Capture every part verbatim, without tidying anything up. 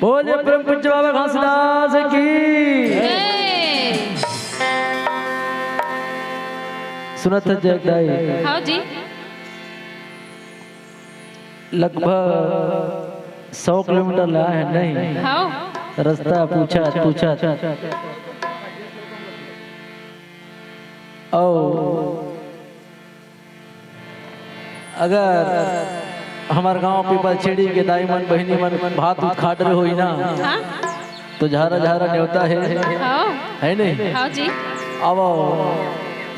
बोलिए परम पूज्य बाबा घासीदास की। जय। सुनत हे जय दाई। हाँ जी। लगभग सौ किलोमीटर ले आए हे नहीं। हाँ। रस्ता पूछत पूछत। अउ अगर हमर गांव पीपल छेड़ी के दाई मन, बहिनी मन भात उत खात रहे होई ना, हाँ? तो झारा झारा नेवता हे, हाँ। हे नहीं? हाँ जी। आवव,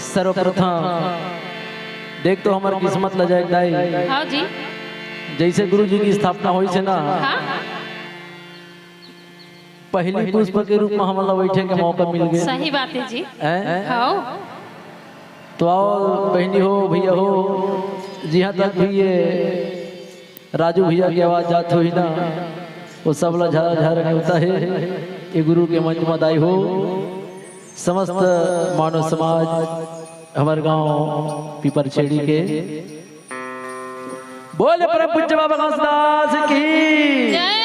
सर्वप्रथम देख तो हमर किस्मत ल जय दाई। हाँ जी। जइसे गुरु जी के स्थापना होइस हे ना, हाँ। पहिली पुष्प के रूप म हमन ला बइठे के मौका मिल गे। सही बात हे जी। हैं? हाँ। तो आवव बहिनी हो, भइया हो, जिहाँ तक भी ये राजू भइया के आवाज जात होही ना, वो सब ला झरा झरा नेवता हे। ये गुरु के मंच म दाई हो, समस्त मानव समाज, हमर गांव पीपर छेड़ी के बोले परम पूज्य बाबा घासदास की। जय।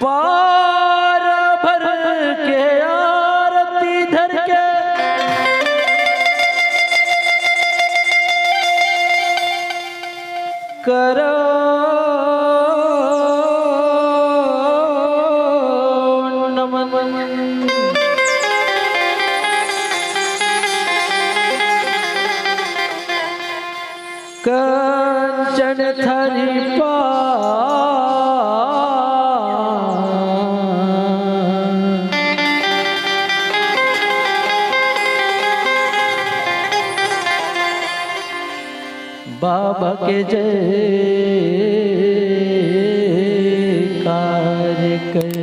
पार भर के आरती धर के करो नमन। कंचन थारी पान। बाबा के जयकार कर।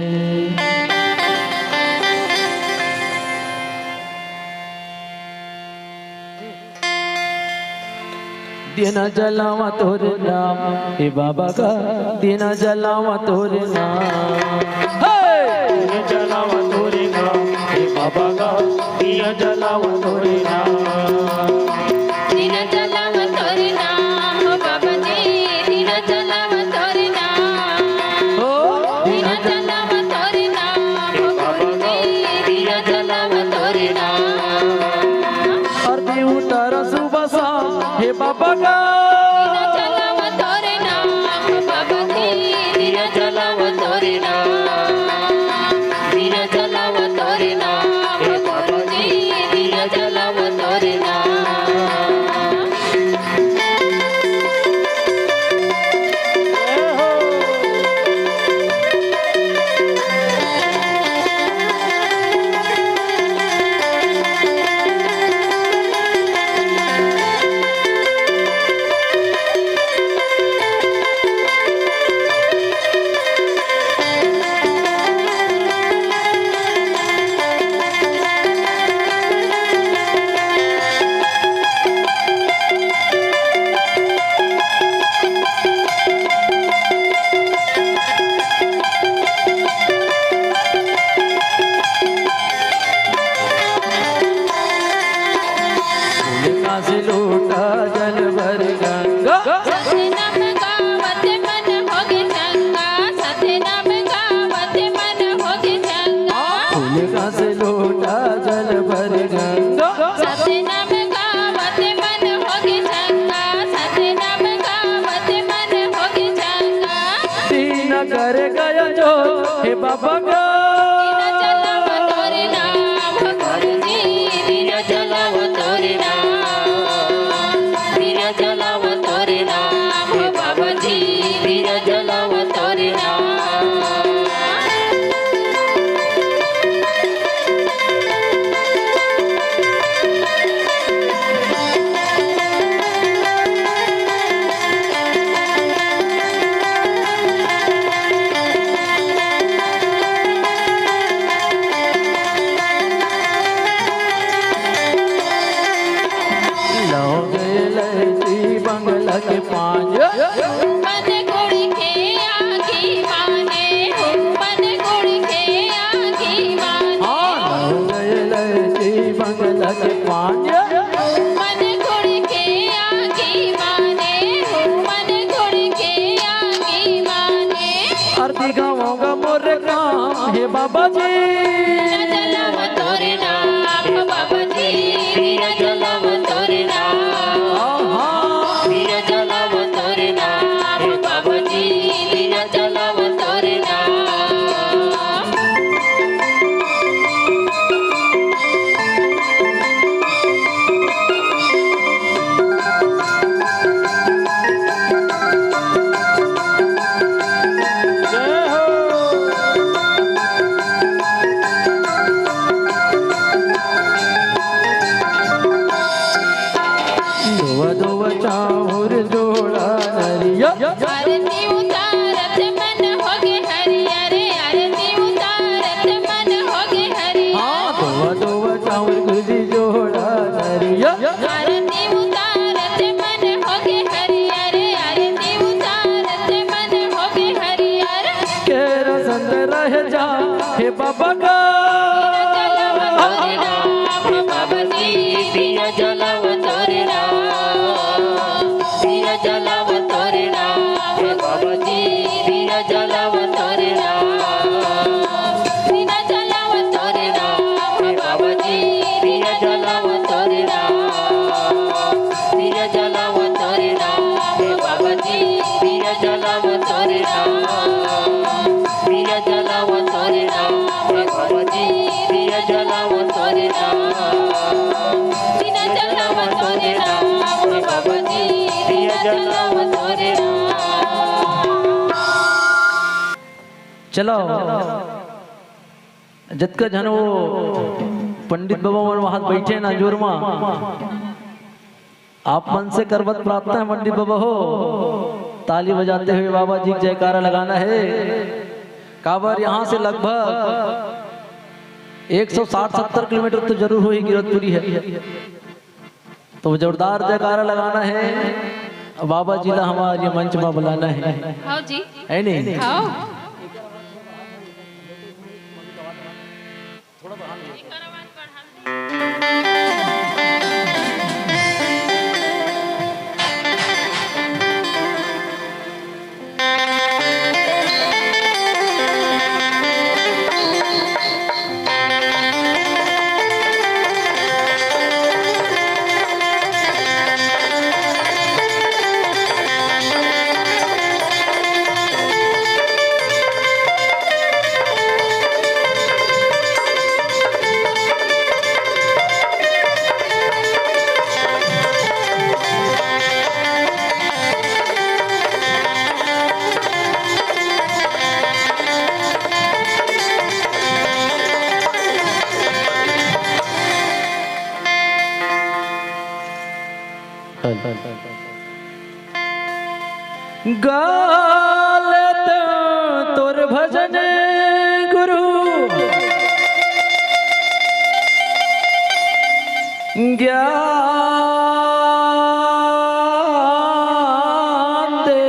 दिया जलावा तोरे नाम, हे बाबा का, दिया जलावा तोरे नाम। हे! दिया जलावा तोरे नाम, हे बाबा का, दिया जलावा तोरे नाम। दिया जलावा तोरे नाम, हो बाबा जी, दिया जलावा तोरे नाम। हो। दिया जलावा तोरे नाम, हो बाबा जी, दिया जलावा तोरे नाम। आरती उतारा सुबह शाम, हे बाबा का। दिया जलावा तोरे नाम, बाबा जी, दिया जलावा तोरे नाम। दिया जलावा तोरे नाम, बाबा जी, दिया जलावा तोरे नाम। फूल कांसे लोटा जल भर गंगा। सतनाम गावत मन होगे चंगा, सतनाम गावत मन होगे चंगा। फूल कांसे लोटा जल भर गंगा। सतनाम गावत मन होगे चंगा, सतनाम गावत मन होगे चंगा। दीन करे गयो जो हे बाबा गा। दीन जलावा तोरे नाम, भगवान जी, दीन जलावा तोरे नाम। दीन जलावा तोरे नाम, बाबा जी, दीन जलावा तोरे नाम। लौंग, इलायची, बंगला के पान। मन गुड़ के आगी माने, मन गुड़ के आगी माने। हाँ, लौंग, इलायची, बंगला के पान। मन गुड़ के आगी माने, मन गुड़ के आगी माने। आरती गावोगा मोर काम, हे बाबा जी। दीन जलावा तोरे नाम, बाबा जी, दीन जलावा तोरे नाम। आहा। दीन जलावा तोरे नाम, बाबा जी, दीन जलावा तोरे नाम। बाबा का। हे बाबा जी, दिया जलावा तोरे ना, दिया जलावा तोरे ना, हे बाबा जी, दिया जलावा तोरे ना, दिया जलावा तोरे ना, हे बाबा जी, दिया जलावा तोरे ना, दिया जलावा तोरे ना, हे बाबा जी, दिया जलावा तोरे ना। दिया जलावा तोरे ना, हे बाबा जी, दिया जलावा तोरे ना। दिया जलावा तोरे ना, हे बाबा जी, दिया जलावा तोरे ना। चलो, जतका झन वो पंडित बाबा मन वहां बैठे ना जोर मा, आप मन से करबत प्रार्थना है पंडित बाबा हो, ताली बजाते हुए बाबा जी के जयकारा लगाना है। काबर यहाँ से लगभग एक सौ साठ सत्तर किलोमीटर तो जरूर होही गिरौदपुरी है, तो जोरदार जयकारा लगाना है। बाबा जी ला हमारे मंच में बुलाना है, हाँ जी। है नहीं? हाँ। गालत तोर भजन गुरु ज्ञान दे।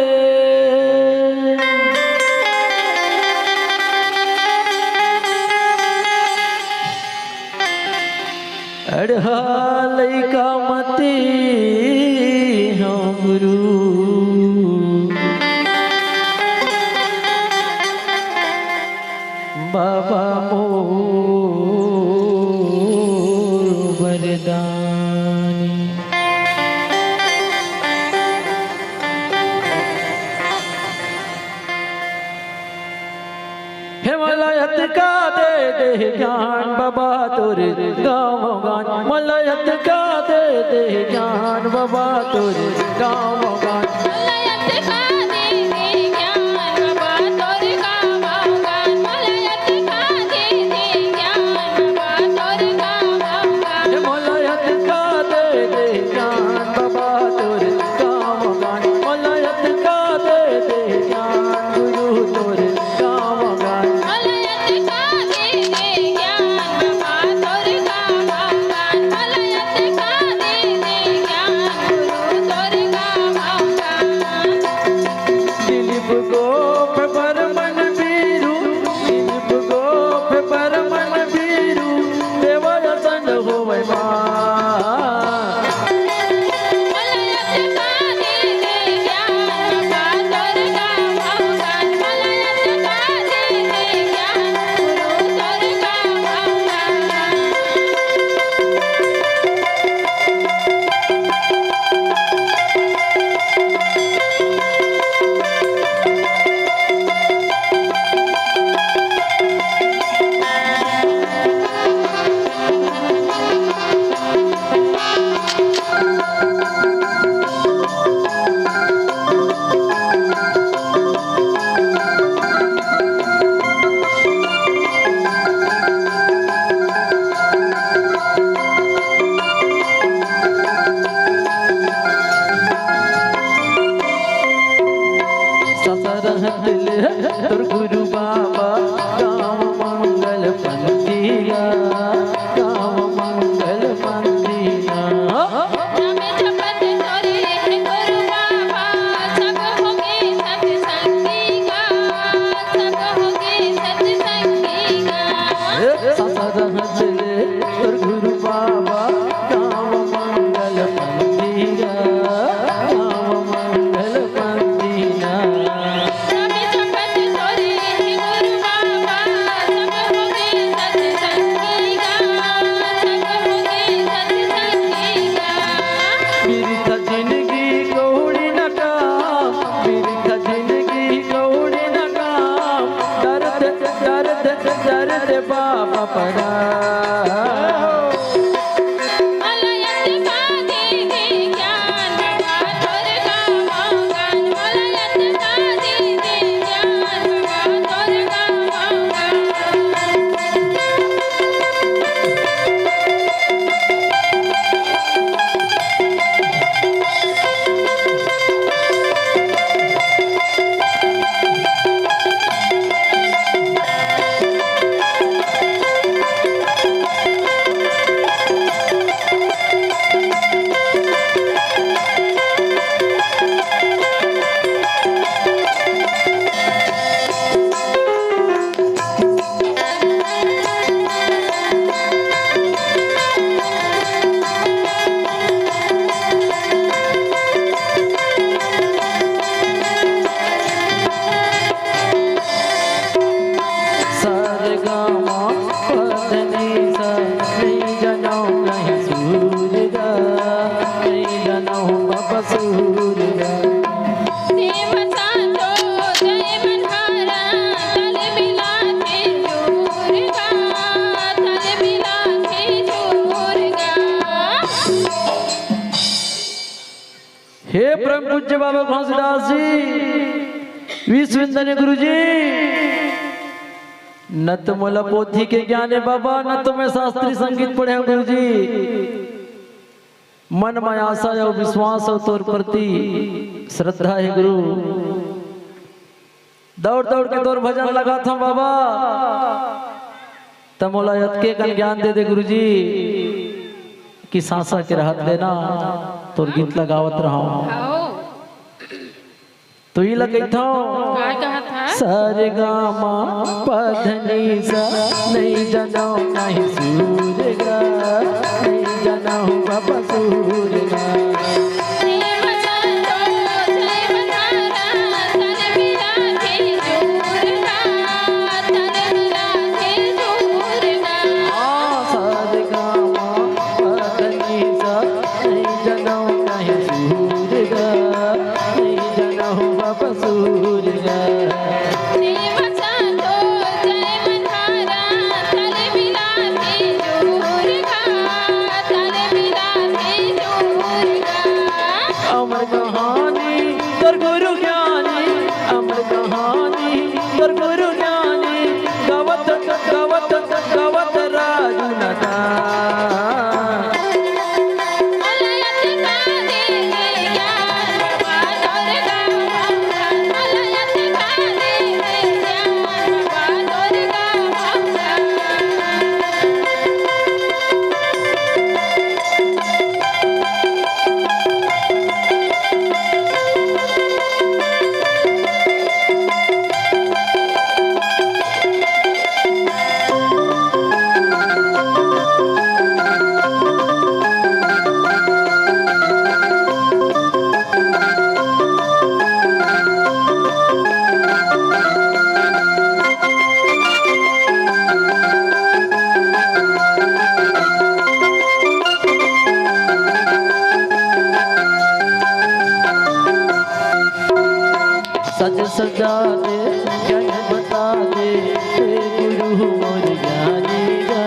अड़हा लइका मती हो गुरु, बाबा मोर वरदानी। हे मोला अतका दे दे ज्ञान बाबा तोर गाँव गान, मोला अतका दे दे ज्ञान बाबा तोर गाँव गान। मोला अतका दे दे ज्ञान बाबा तोर गाँव गान, मोला अतका दे दे ज्ञान बाबा तोर गाँव गान। हे मोला अतका दे दे ज्ञान बाबा तोर गाँव गान, मोला अतका दे दे ज्ञान गुरु तोर गाँव गान। दिलीप गोप बरमन बीरू, दिलीप गोप बरमन बीरू, देवा असन होवय मा। ससरहत ले तोर गुरु बाबा, गाँव मंगल पंथी ला, गाँव मंगल पंथी ला। नामे जपत तोरे हे गुरु बाबा, सब होगे सतसंगी गा, सब होगे सतसंगी गा। सासा रहत ले तोर गुरु बाबा, नाम मंगल मंदिरा, नाम मंगल मंदिरा। बिरथा जिनगी कौड़ी न काम, बिरथा जिनगी कौड़ी न काम, दर्द, दर्द, दर्द बाबा परा। सरगमा पधनी सा, नहीं जनौ कहीं सूरगा, नहीं जनौ बाबा सूरगा। हे परम पूज्य बाबा घासीदास जी, विश्ववंदनीय गुरु जी, न तो मोला पोथी के ज्ञान हे बाबा, न तो मैं शास्त्रीय संगीत पढ़े हंव गुरु जी। मन म आशा अउ विश्वास अउ तोर प्रति श्रद्धा हे गुरु। दौड़ दौड़ के तोर भजन लगाथंव बाबा, त मोला अतके कन ज्ञान दे दे गुरु जी, कि सासा के रहत ले ना तोर गीत लगावत रहंव। तो इला कहिथंव, का कहत हस? सरगमा पधनी सा, नहीं जनौ कहीं सूरगा, नहीं जनौ बाबा सूरगा। आ, सरगमा पधनी सा, नहीं जनौ कहीं सूरगा, नहीं जनौ बाबा सूरगा। अमर कहानी तोर गुरु ज्ञानी, अमर कहानी तोर गुरु ज्ञानी, गावत, गावत, गावत राजू नदा। सज सजा दे, जन बता दे, हे गुरु मोर ज्ञानी गा,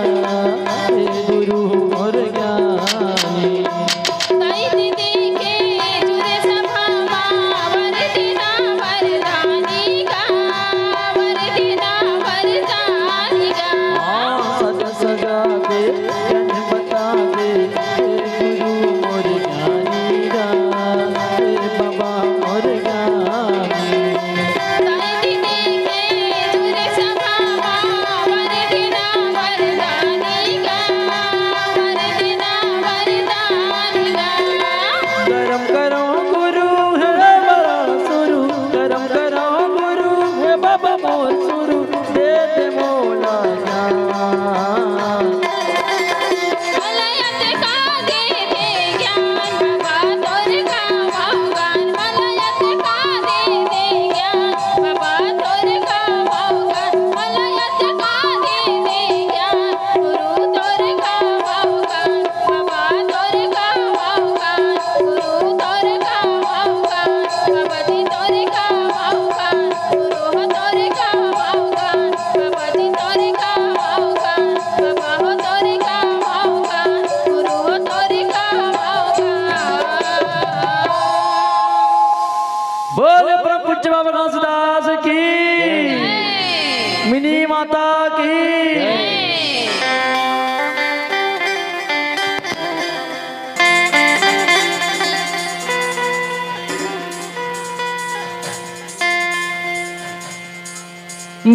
हे गुरु मोर ज्ञानी। कई दीदी के जुरे सभा मा, वर देना वरदानी गा, वर देना वरदानी गा। हाँ, सज सजा दे, जन बता दे, हे गुरु मोर ज्ञानी गा, हे बाबा मोर ज्ञानी।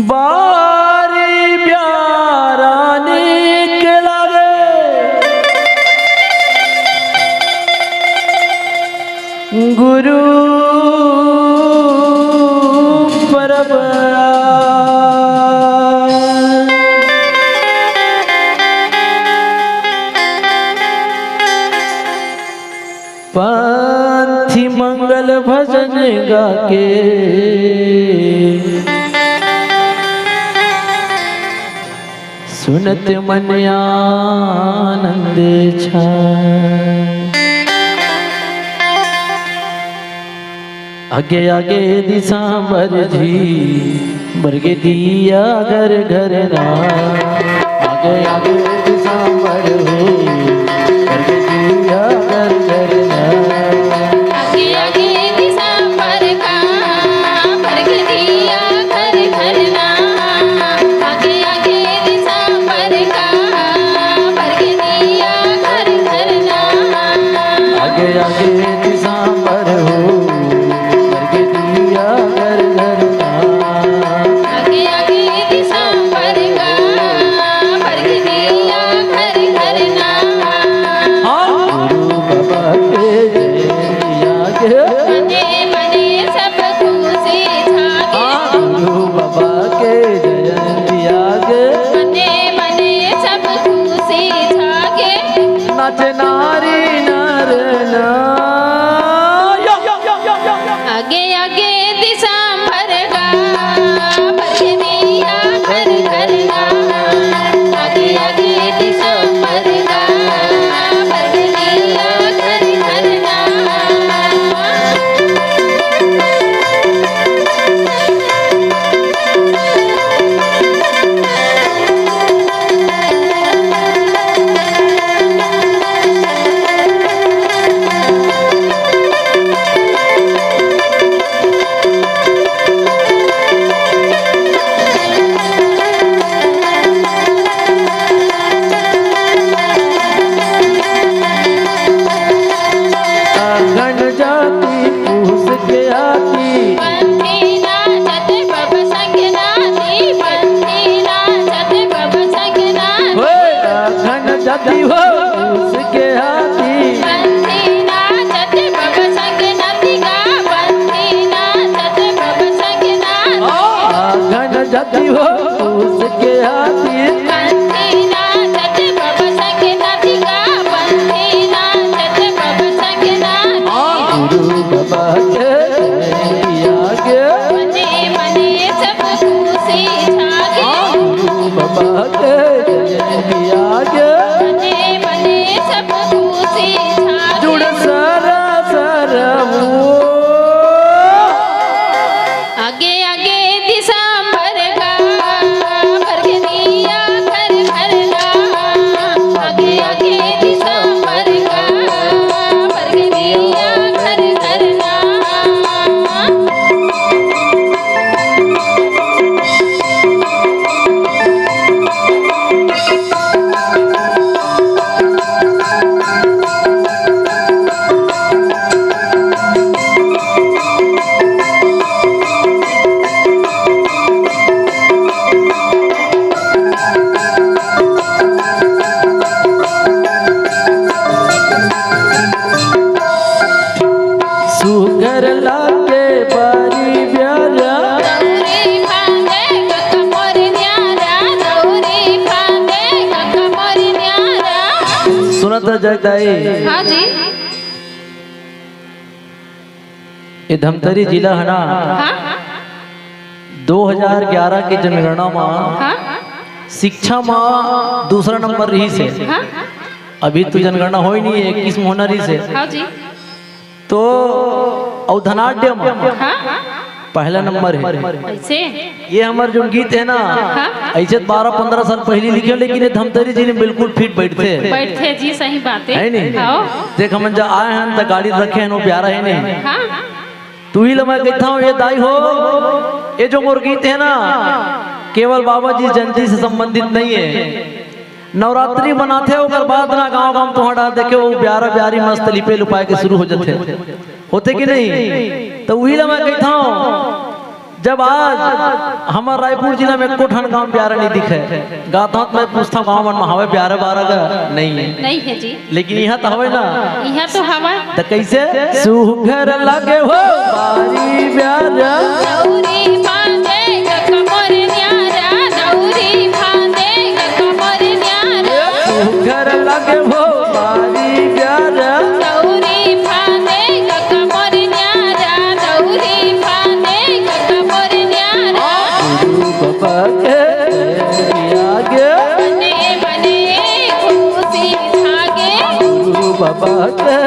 बारी प्यारा नीक लागे गुरु परब। पंथी मंगल भजन गाके सुनत मन आनंद छा। आगे आगे दिसंबर जी, बरगे दिया घर घर ना। आगे आगे दिसंबर हो, बरगे दिया घर घर ना। आगे आगे दिसंबर का, बरगे दिया घर घर ना। आगे आगे दिसंबर का, बरगे दिया घर घर ना। आगे आगे दिसंबर हो, बरगे दिया घर घर ना। आगे आगे दिसंबर का, बरगे दिया घर घर ना। हाँ, गुरु बाबा के जयंतिया के। बने बने सब खुशी छागे। हाँ, गुरु बाबा के जयंतिया के। बने बने सब खुशी छागे। नाचे नारी नर ना। आगे आगे दिसंबर का, बरगे दिया घर घर ना। आगे आगे दिसंबर का, बरगे दिया घर घर ना। अगन जाति पूस के आती। पंथी नाचत बब संग नाती, पंथी नाचत बब संग नाती। ओए, अगन जाति हो पूस के आती। पंथी नाचत बब संग नाती गा, पंथी नाचत बब संग नाती। अगन जाति हो पूस के आती। पंथी नाचत बब संग नाती गा, पंथी नाचत बब संग नाती। गुरु बाबा के जयंतिया के। मने मने सब खुशी छागे। गुरु बाबा के जयंतिया के। मने मने सब खुशी छागे। जुड़ सारा सारा वो। आगे आगे दिसंबर का, बरगे दिया घर घर ना। आगे आगे दिसंबर का, बरगे दिया घर घर ना। सुघर लागे बारी ब्यारा। दौरी फांदे कका मोर न्यारा, दौरी फांदे कका मोर न्यारा। सुनत जगदाई। हाँ जी। ये धमतरी जिला है ना, हाँ। दो हज़ार ग्यारह के जनगणना मा हाँ। शिक्षा मा दूसरा नंबर रहिस हे। हाँ। अभी तो जनगणना होय नहीं है, इक्कीस मा होना रहिस हे। हाँ जी। तो अउ धनाढ्य मा हाँ। पहला नंबर हे। ऐसे? ये हमर जो गीत हे ना, हाँ। ऐसे तो बारह पन्द्रह साल पहली लिखे, लेकिन ये धमतरी जी ने बिल्कुल फिट बैठथे। बैठथे जी, सही बात हे। है नहीं? हाँ। देख, हमन जा आए हन त गाड़ी रखे हन, वो प्यारा हे नहीं? हाँ। तुही ल मैं कहता हूँ, ये दाई हो, ये जो मोर गीत हे ना, केवल बाबा जी जयंती से संबंधित नहीं हे। नवरात्रि मनाथे, ओकर बाद ना गांव गांव तुंहर डार देखे, वो प्यारा प्यारी मस्त लिपे लुपाए के शुरू हो जाथे, होथे कि नहीं? तो उही ला मैं कहता हूँ, जब आज हमर रायपुर जिला में एको ठन गांव प्यारा नहीं दिखे, गाथौत में पूछता गांव मन में हवे प्यारा बारा का? नहीं है। नहीं है जी। लेकिन यहाँ तो हवे ना। यहाँ तो हवे। तो कैसे? सुघर लगे हो बारी प्यारा। दौरी बांधे कमर न्यारा, दौरी बांधे कमर न्यारा। सुघर लगे हो बारी प्यारा। दौरी बांधे कमर न्यारा, दौरी बांधे कमर न्यारा। गुरु बाबा के आगे। बने बने खुशी छागे। गुरु बाबा के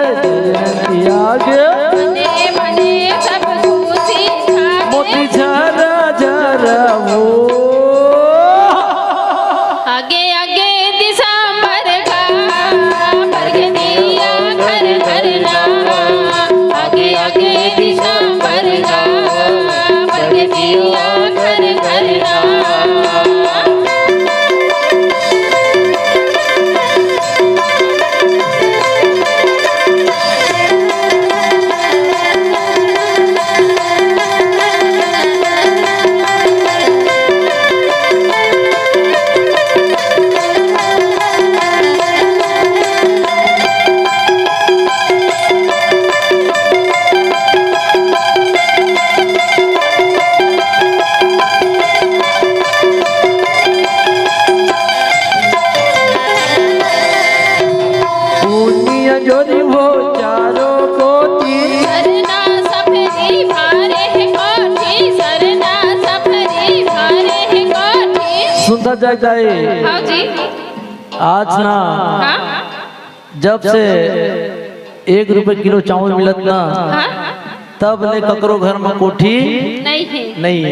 आगे। बने बने सब खुशी छागे। मोती झरा झरा हो। आगे आगे दिसंबर का, बरगदिया घर घर ना। आगे आगे दिसंबर का, बरगदिया घर घर ना। पुनिया जोरी हो चारों कोती। सरना सफरी भारे है कोठी, सरना सफरी भारे है कोठी। सुनता जाए जाए। हाँ जी। आज ना, हाँ? जब से एक रुपए किलो चावल मिलत ना, हाँ? तब ले ककरो घर में कोठी नहीं है। नहीं है।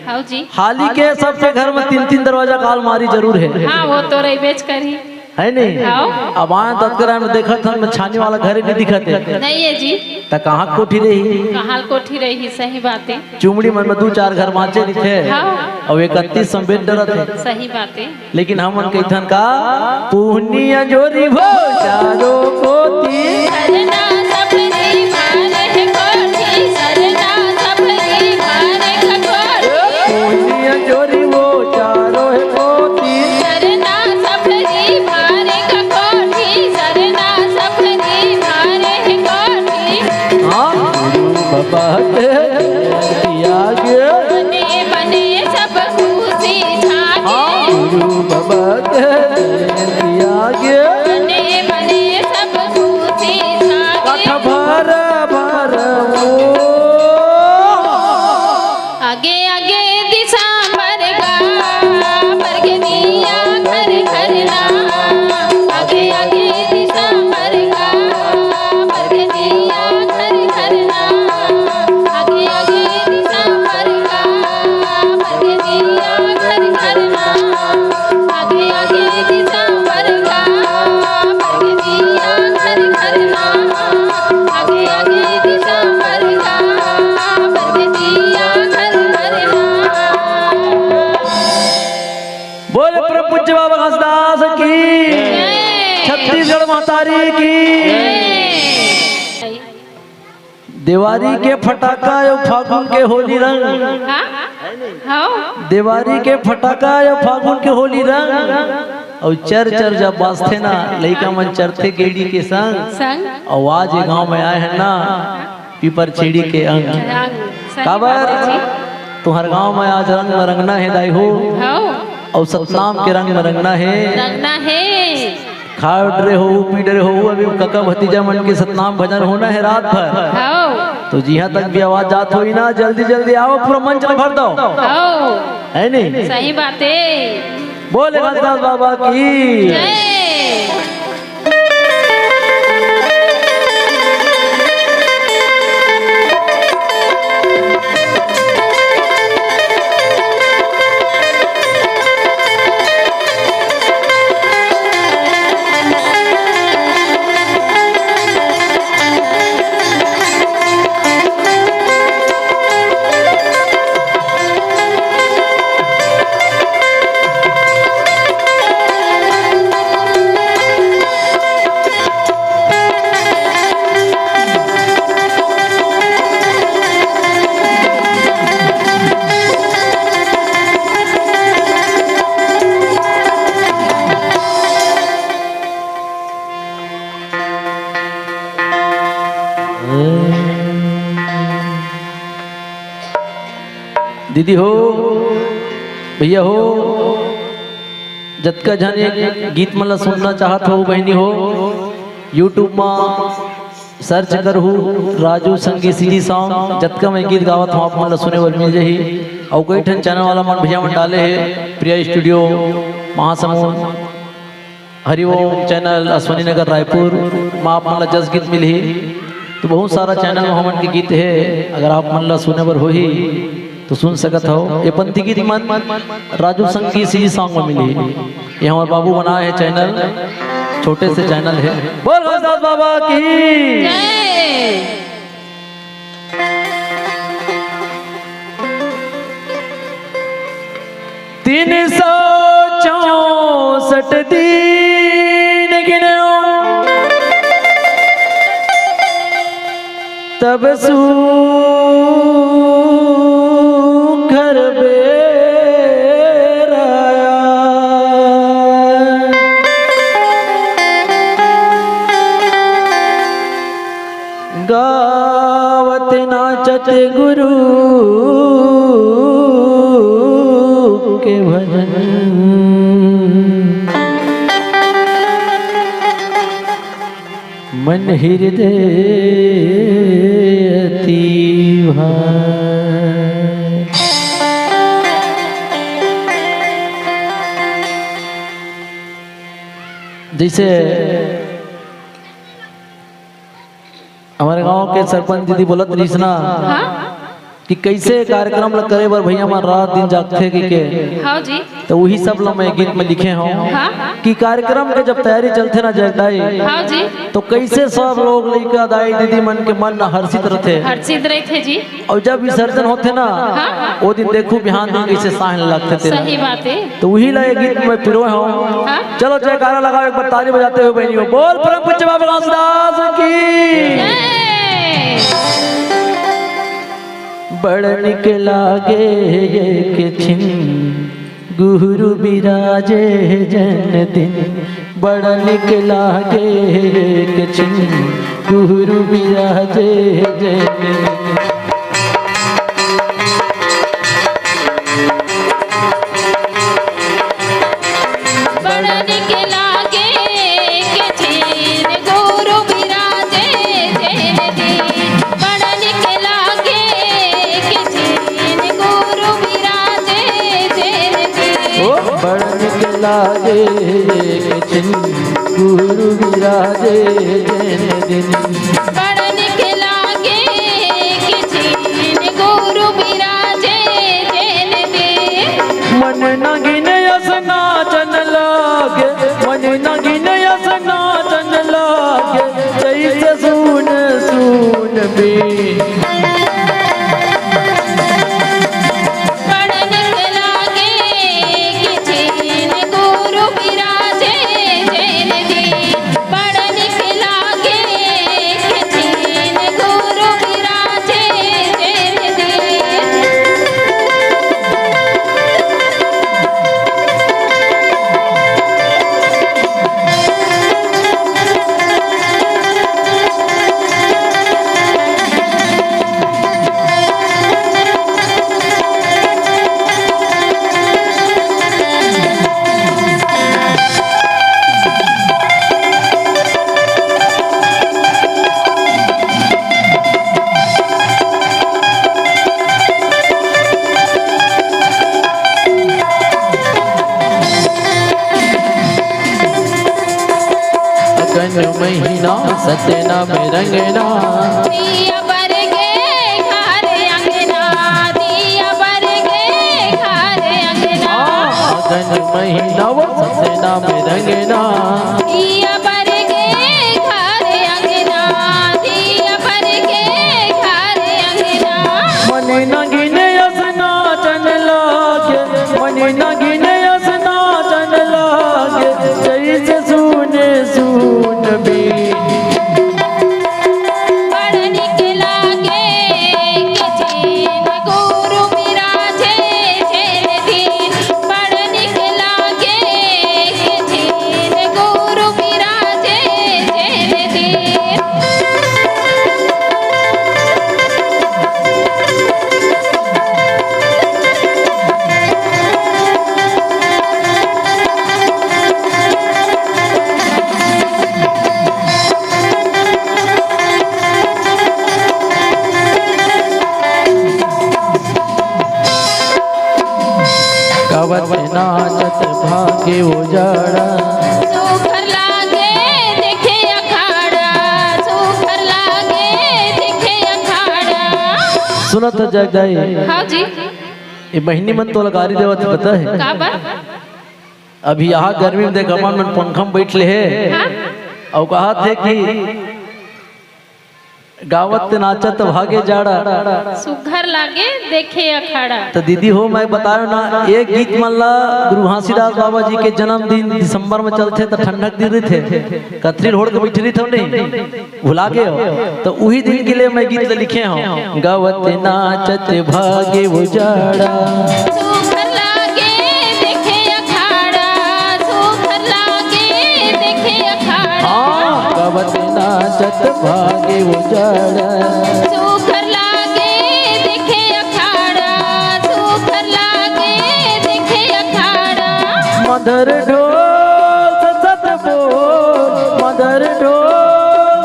हाँ जी। हाली के सबके घर में तीन तीन दरवाजा का अलमारी जरूर है। हाँ, वो तो रहिबेच करही। है नहीं? हाँ। अब आए ततकरा में देखत हन, छानी वाला घर ही नहीं दिखत है। नहीं है जी। त कहाँ कोठी रही? कहाँ कोठी रही, सही बात है। चुमड़ी मन में दू चार घर बाँचे रहिथे। हाँ। अउ इकतीस सौ बेड डरत है। सही बात है। लेकिन हमन कहिथन का, पुहनिया जोरी भो चारों कोती। सरना सफरी मारे कोठी, सरना सफरी मारे कोठी। पुहनिया जोरी भो चारों है कोती। सरना सफरी मारे कोठी, सरना सफरी मारे कोठी। हाँ, गुरु बाबा के जयंती आगे। बने बने सब खुशी छागे। हाँ, गुरु बाबा के जयंती आगे। बने बने सब खुशी छागे। कठ भर भर वो। आगे आगे दिसंबर का, बरगदिया घर घर ना। आगे आगे दिसंबर का, बरगदिया घर घर ना। आगे आगे दिसंबर का, बरगदिया घर घर ना। आगे आगे दिसंबर का, बरगदिया घर घर ना। आगे आगे दिसंबर का, बरगदिया घर घर ना। बोले परम पूज्य बाबा घासीदास की, जय। छत्तीसगढ़ महतारी की। जय। देवारी के फटाका अउ फागुन के होली रंग। हाँ? हाँ। देवारी के फटाका अउ फागुन के होली रंग। अउ चर चर जब बाजथे ना, लइका मन चरथे गेड़ी के संग। संग। अउ आज ये गांव में आए हैं ना, पीपर छेड़ी के अंग। अंग। सही काबर? बात है जी। तुहर गांव में आज रंग में रंगना है दाई हो। हाँ। अउ सतनाम के रंग में रंगना है। रंगना है। खाए डरे हो, पी डरे हो, अभी कका भतीजा मन के सतनाम भजन होना है रात भर। हाँ। तो जिहां तक भी आवाज जात होई ना, जल्दी जल्दी आओ, पूरा मंच ल भर दो। हाँ। है नहीं? सही बात है। बोले घासीदास बाबा की। जय। दीदी हो, भैया हो, जतका झन ये गीत मन ला सुनना चाहत हो बहिनी हो, YouTube मा search करहू राजू संगी CG song। जतका मैं गीत गावत हूँ आप मन ला सुने बर मिल जाही। अउ कई ठन channel वाला मन भैया मन डाले हे, प्रिया studio, महासमुंद, हरिओम channel, अश्वनी नगर रायपुर मा आप मन ला जस गीत मिलही। तो बहुत सारा channel में हमन के गीत हे, अगर आप मन ला सुने बर होही तो सुन सकत हो। ये पंथी गीत मन राजू संगी CG song में मिलही। ये हमर बाबू बनाए हे channel, छोटे से channel हे। बोल घासीदास बाबा की। जय। तीन सौ चौसठ दिन गिनों, तब सुघर बेरा आय। गावत नाचत गुरु के भजन, मन हृदय अति भाए। जैसे हमर गांव के सरपंच दीदी बोलत रहिस ना हाँ? कि कैसे कार्यक्रम ल करे बर भैया मन रात दिन जागथे कि के। हाँ जी। तो वही सब ल मैं गीत में लिखे हूँ हाँ? कि कार्यक्रम के जब तैयारी चलथे ना जगदाई हाँ जी। तो कैसे सब लोग लइका दाई दीदी मन के मन हर्षित रथे। हर्षित रहिथे जी। अउ जब विसर्जन होथे ना, हाँ, हाँ। ओ दिन देखहू बिहान दिन कइसे साँय लगथे तेला। सही बात हे। तो उही ला ये गीत मैं पिरोए हूँ। हाँ। चलो जयकारा लगाओ एक बार ताली बजाते हुए बहिनी हो। बोल परम पूज्य बाबा घासीदास की। जय। बड़ निक लागे एक छिन गुरु बिराजे जन दिन, बड़ निक लागे एक छिन गुरु बिराजे जन दिन। बड़ निक लागे एक छिन गुरु बिराजे जन दिन, बड़ निक लागे एक छिन गुरु बिराजे जन दिन। ओ बड़ निक लागे एक छिन गुरु बिराजे जन दिन। बड़ निक लागे एक छिन गुरु बिराजे जन दिन। मन नगिन अस नाचन लागे, मन नगिन अस नाचन लागे, जैसे सून सून बी। बड़ निक लागे एक छिन गुरु बिराजे जन दिन। बड़ निक लागे एक छिन गुरु बिराजे जन दिन। अगन महीना सतनाम रंगना। दिया बर गे घर अंगना, दिया बर गे घर अंगना। अगन महीना वो सतनाम रंगना। दिया बर गे घर अंगना, दिया बर गे घर अंगना। मन नगिन अस नाचन लागे, मन नगिन अस नाचन लागे, जैसे सून सून बी। बड़ निक लागे एक छिन गुरु बिराजे जन दिन, बड़ निक लागे एक छिन गुरु सुनत जग दाई। हाँ जी। ये बहिनी मन तोला गारी देवत हे, पता हे? का बा? अभी यहाँ गर्मी में देख, हमन मन पंखा में बैठ ले हे। हाँ। अउ कहत हे कि गावत नाचत भागे जाड़ा। सुघर लागे देखे अखाड़ा। त दीदी हो, मैं बतायो ना, एक गीत मन ला गुरु घासीदास बाबा जी के जन्मदिन दिसंबर में चलथे, त ठंडक दिन रहिथे, कथरी ल ओढ़ के बैठे रहिथव नहीं, भुला गे हो। त उही दिन के लिए मैं गीत ल लिखे हंव। गावत नाचत भागे वो जाड़ा। सुघर लागे देखे अखाड़ा, सुघर लागे देखे अखाड़ा। हाँ, गावत नाचत भागे वो जाड़ा। सुघर लागे देखे अखाड़ा, सुघर लागे देखे अखाड़ा। मधर ढोल सत बोल, मधर ढोल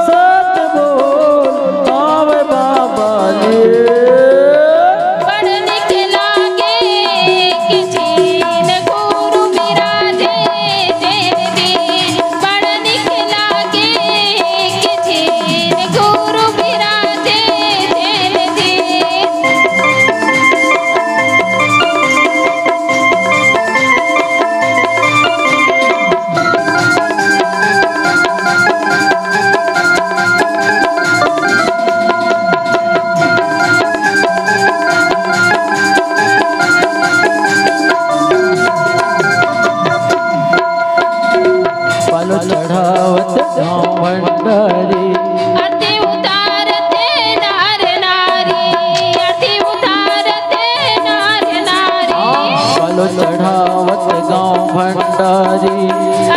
सत बोल, आवे बाबा ले। बड़ निक लागे कि झीन गुरु बिराजे जेन दिन, बड़ निक लागे कि झीन गुरु बिराजे जेन दिन। पालो चढ़ावत गाँव भंडारी। आरती उतारते नर नारी, आरती उतारते नर नारी। पालो चढ़ावत गाँव भंडारी।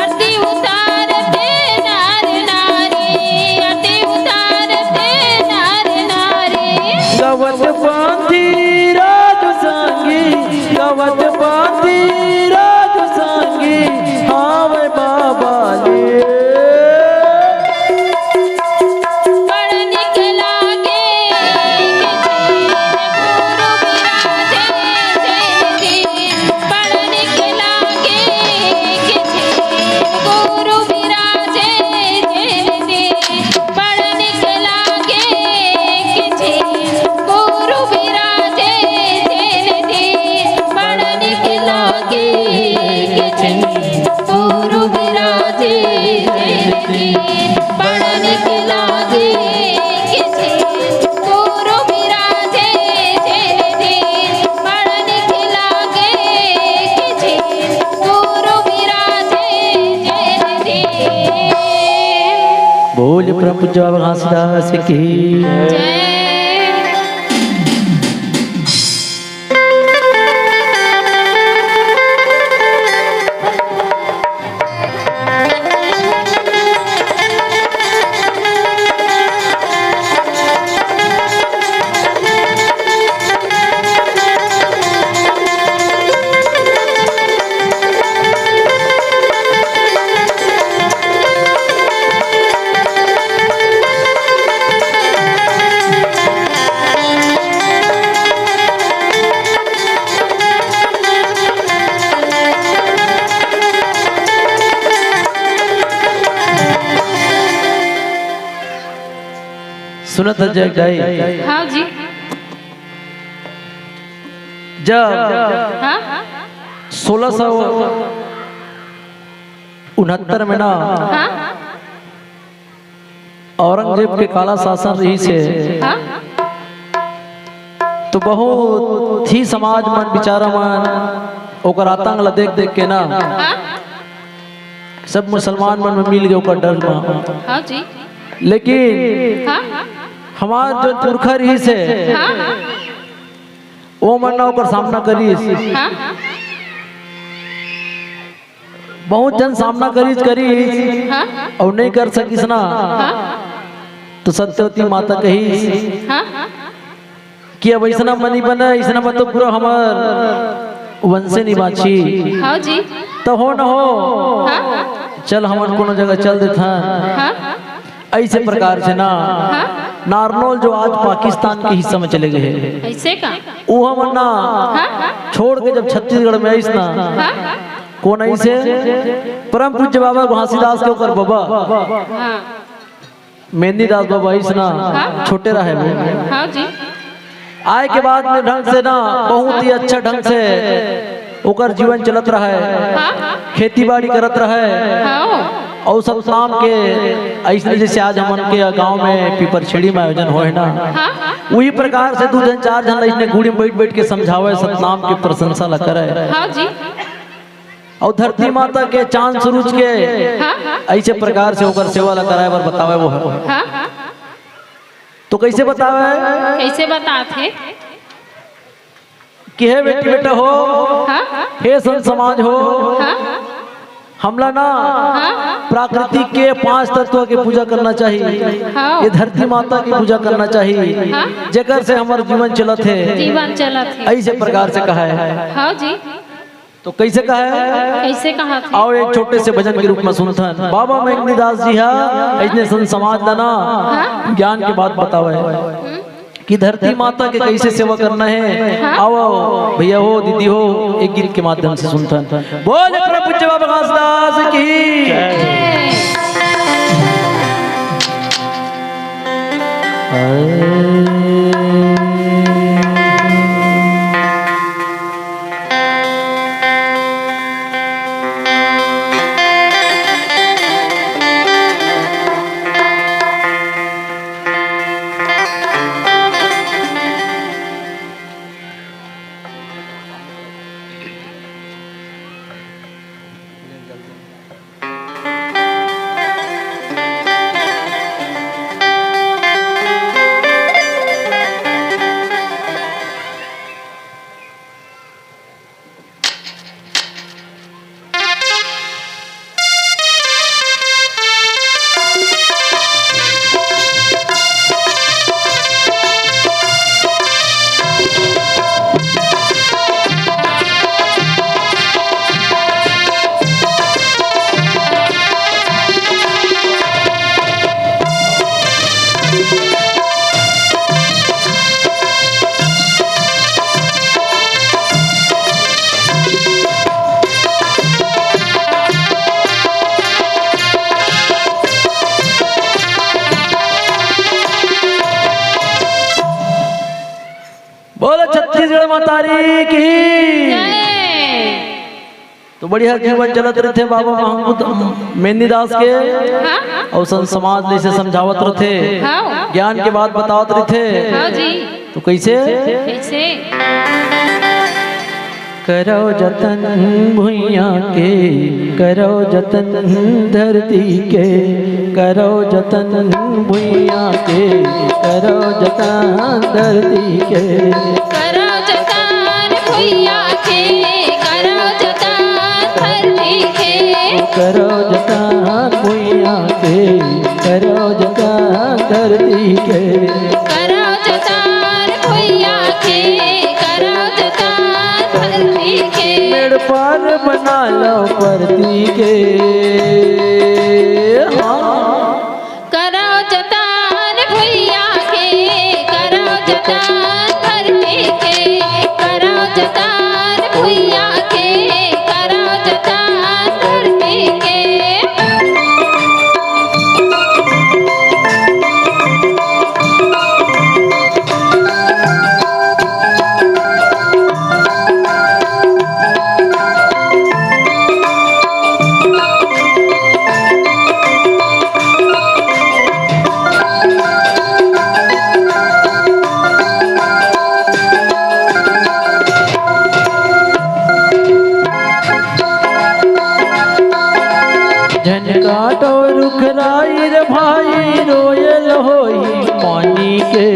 आरती उतारते नर नारी, आरती उतारते नर नारी। गवत पाती राजू संगी, गवत पाती राजू संगी, आवे बाबा ले। बड़ निक लागे कि झीन गुरु बिराजे जेन दिन, बड़ निक लागे कि झीन गुरु बिराजे जेन दिन, बड़ निक लागे कि झीन गुरु बिराजे जेन दिन, बड़ निक लागे कि झीन गुरु बिराजे जेन दिन, बड़ निक लागे कि झीन गुरु बिराजे जेन दिन, बड़ निक लागे कि झीन गुरु बिराजे जेन दिन। बोल परम पूज्य बाबा घासीदास की। जय। सुनत जग दाई। हाँ जी। जब हाँ? सोलह सौ उनहत्तर में ना हाँ? औरंगजेब के काला शासन रहिस हे, हाँ? तो बहुत ही समाज मन, बिचारा मन ओकर आतंक ला देख देख के ना हाँ? सब मुसलमान मन में मिल गए ओकर डर में। हाँ जी। लेकिन हाँ? हमार जो पुरखा रहिस हे, हाँ? वो मन ना ओकर सामना करिस। हाँ? बहुत झन सामना करिस, करिस हाँ? अउ नहीं कर सकिस ना। हाँ? तो सत्यवती माता कहिस हाँ? कि अब अइसना मनी बने, अइसना मत तो पूरा हमर वंशे नहीं बाँची। हाँ जी। तो हो न हो, हाँ? चल हमन कोनो जगह चल देथन। हाँ? अइसे प्रकार से ना हाँ? नारनौल जो आज पाकिस्तान के हिस्सा में चले गए हे, अइसे का? वो हमन ना हाँ? छोड़ के जब छत्तीसगढ़ में आइस ना, हाँ? कोन आइस हे? परम पूज्य बाबा घासीदास के ओकर बबा हाँ। मेहंदीदास बबा आइस ना, हाँ? छोटे रहे वो। हाँ जी। आय के बाद में ढंग से ना, बहुत ही अच्छा ढंग से ओकर जीवन चलत रहय, हाँ, हाँ। खेती बाड़ी करत रहय। हाँ। अउ सतनाम के अइसने जइसे आज हमन के गांव में पीपरछेड़ी में आयोजन होय ना, हाँ, हाँ। उही प्रकार से दू झन चार झन अइसने गुड़ी में बइठ बइठ के समझावय, सतनाम के प्रशंसा ला करय। हाँ जी। अउ धरती माता के चांद सूरज के हाँ, हाँ। अइसे प्रकार से ओकर सेवा ला कराय बर बतावय वो ह। हाँ, हाँ। तो कइसे बतावय? कइसे बतात हे? कि हे बेटी बेटा हो, हाँ? हे संत समाज हो, हाँ? हमला ना हाँ? प्राकृतिक के पांच तत्व के पूजा करना चाहिए। हाँ। ये धरती माता की पूजा करना चाहिए, हाँ? जेकर से हमर जीवन चलत हे। जीवन चलत हे। अइसे प्रकार से कहय। हाँ जी। तो कइसे कहय? कइसे कहत हे? आओ एक छोटे से भजन के रूप में सुनथन। बाबा मेघनीदास जी हा अइसने संत समाज ला ना हाँ? ज्ञान के बात बतावय। हम्म। कि धरती माता के कइसे सेवा करना हे। हाँ? आओ, आओ, भइया हो, दीदी हो, एक गीत के माध्यम से सुनथन। बोल परम पूज्य बाबा घासीदास की। जय। बोलो छत्तीसगढ़ महतारी की। जय। तो बढ़िया जीवन चलत रहिथे बाबा महंगू मेंदीदास के, हाँ? अउ संत समाज ल अइसे समझावत रहिथे, हाँ। ज्ञान के बात बतावत रहिथे। हाँ जी। तो कइसे? कइसे? करव जतन भुइयां के, करव जतन धरती के, करव जतन भुइयां के, करव जतन धरती के। करव जतन भुइयां के, करव जतन धरती के। करव जतन भुइयां के, करव जतन धरती के। करव जतन भुइयां के, करव जतन धरती के। मेड़ पार बना लव परती के। हाँ। करव जतन भुइयां के, करव जतन धरती के, करव जतन भुइयां के, करव जतन धरती के। झन काटो रुख राई रे भाई, रोयल होई पानी के।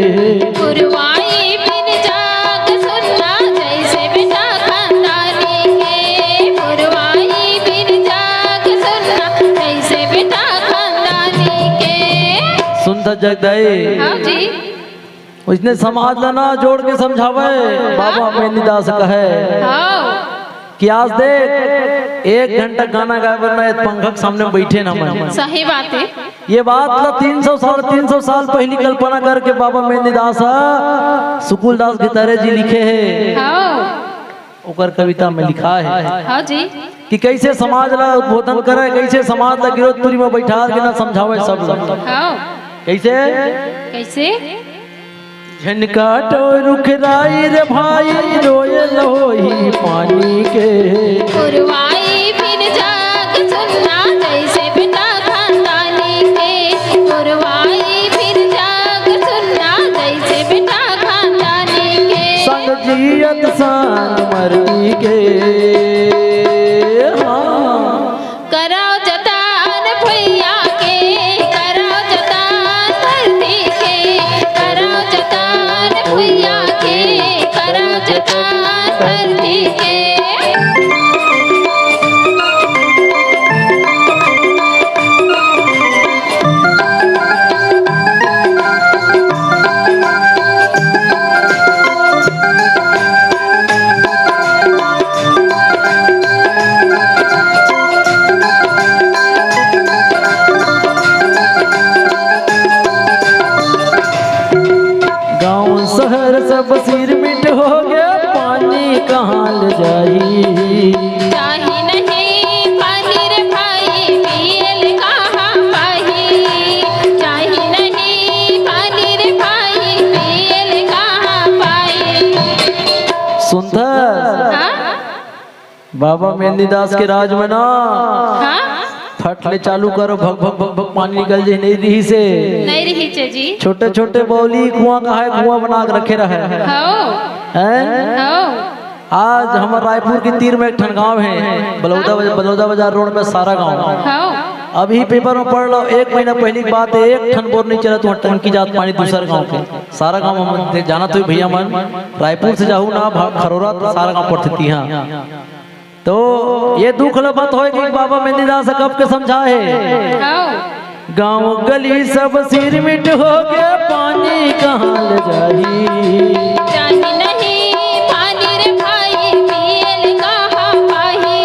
पुरवाई बिन जाग सुनना, जइसे बेटा खानदानी के। पुरवाई बिन जाग सुनना, जइसे बेटा खानदानी के। सुनता जगदाई। हाँ जी। अइसने समाज ला ना जोड़ के समझावय, बाबा मेंदीदास कहय हाँ। कि आज देख, एक घंटा गाना गाय बर ना, ए पंखा के सामने बइठे ना मैं। सही बात हे। ये बात ला तीन सौ, साढ़े तीन सौ साल पहिली कल्पना करके बाबा मेंदीदास ह सुकुलदास गितारे जी लिखे हे। हाँ। ओकर कविता में लिखाय हे हाँ जी। कि कइसे समाज ला उद्बोधन करय, कइसे समाज ला गिरौदपुरी में बइठार के ना समझावय सब ला। हाँ। कइसे? कइसे? झन काटो रुख राई रे भाई, रोयल होही पानी के। पुरवाई फिर जाग सुनना, जैसे बेटा खानदानी के। पुरवाई फिर जाग सुनना, जैसे बेटा खानदानी के। संग जियत संग मरती के। हाँ। करव जतन भुइयां के, करव जतन धरती के, करव जतन भुइयां के, करव जतन धरती के। गांव शहर सब सिरमिट हो गया, पानी कहाँ ले जाही? चाही नहीं पानी रे भाई, पियल कहाँ पाही? चाही नहीं पानी रे भाई, पियल कहाँ पाही? सुनथस? हाँ? बाबा मेंदीदास के राज में ना, हाँ? फट ले चालू करो, भक भक भक भक पानी निकल जाए, नहीं रहिसे। नहीं रहिसे जी। छोटे छोटे बौली कुआं का है, कुआं बना के रखे रहे। हव। हैं? हव। आज हमर रायपुर के तीर में एक ठन गांव है, बलौदा, बलौदा बाजार रोड में सारा गांव। हव। अभी पेपर में पढ़ लो, एक महीना पहली की बात है, एक ठन बोर नहीं चला, तुम टंकी जात पानी दूसर गांव के। सारा गांव हम जानत होई भैया मन, रायपुर से जाहू ना, भा-, खरोरा तो सारा गांव पड़थे तिहां। तो ये दुख ल मत होय कि बाबा मेंदीदास कब के समझाए हे। हव। गांव गली सब सिरमिट हो गया, पानी कहाँ ले जाही? चाही नहीं पानी रे भाई, पियल कहाँ पाही?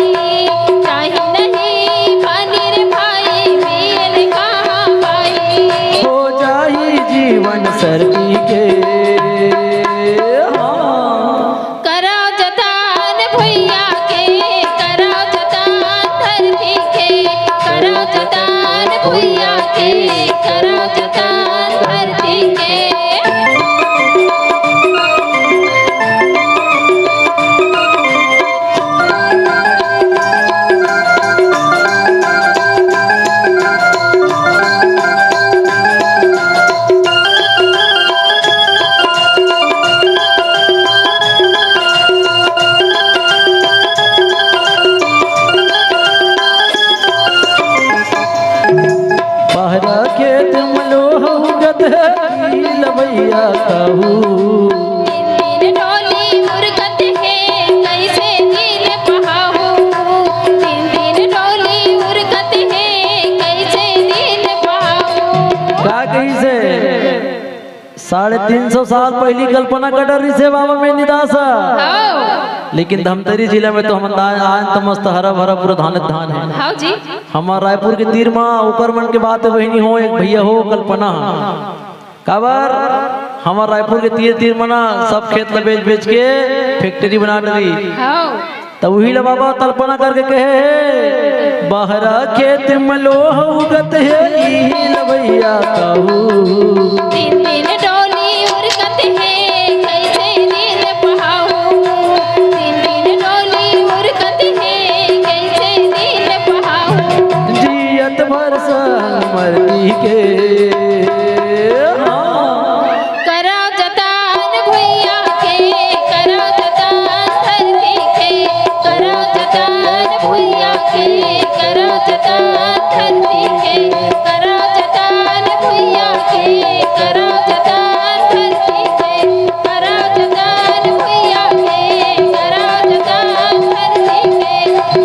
चाही नहीं पानी रे भाई, पियल कहाँ पाही? हो जाही जीवन सर्दी के। हाँ। करव जतन भुइयां के, करव जतन धरती के, करव जतन भुइयां के, करव जतन धरती के। बहरा खेत में लोहा उगत हे, की लवैया कहू। तीन तीन डोली उरकत हे, कइसे दिन पहाहू। तीन तीन डोली उरकत हे, कइसे दिन पहाहू। का कहिसे? साढ़े तीन सौ साल पहिली कल्पना कर डरिस हे बाबा मेंदीदास। हव। लेकिन धमतरी जिला में तो हमन आय, आय त मस्त हरा भरा पूरा धान धान हे। हव जी। हमर रायपुर के तीर म ओकर मन के बात हे बहिनी हो, एक भैया हो कल्पना। काबर हमर रायपुर के तीर तीर म ना सब खेत ल बेच बेच के फैक्ट्री बना डरी। हव। त उही ल बाबा कल्पना करके कहे हे, बहरा खेत म लोहा उगत हे, इही लवैया कहू। तीन तीन डोली उरकत हे, कइसे दिन पहाहू। तीन तीन डोली उरकत हे, कइसे दिन पहाहू। जियत भर संग मरती के। हाँ। करव जतन भुइयां के, करव जतन धरती के, करव जतन भुइयां के, करव जतन धरती के, करव जतन भुइयां के, करव जतन धरती के, करव जतन भुइयां के, करव जतन धरती के,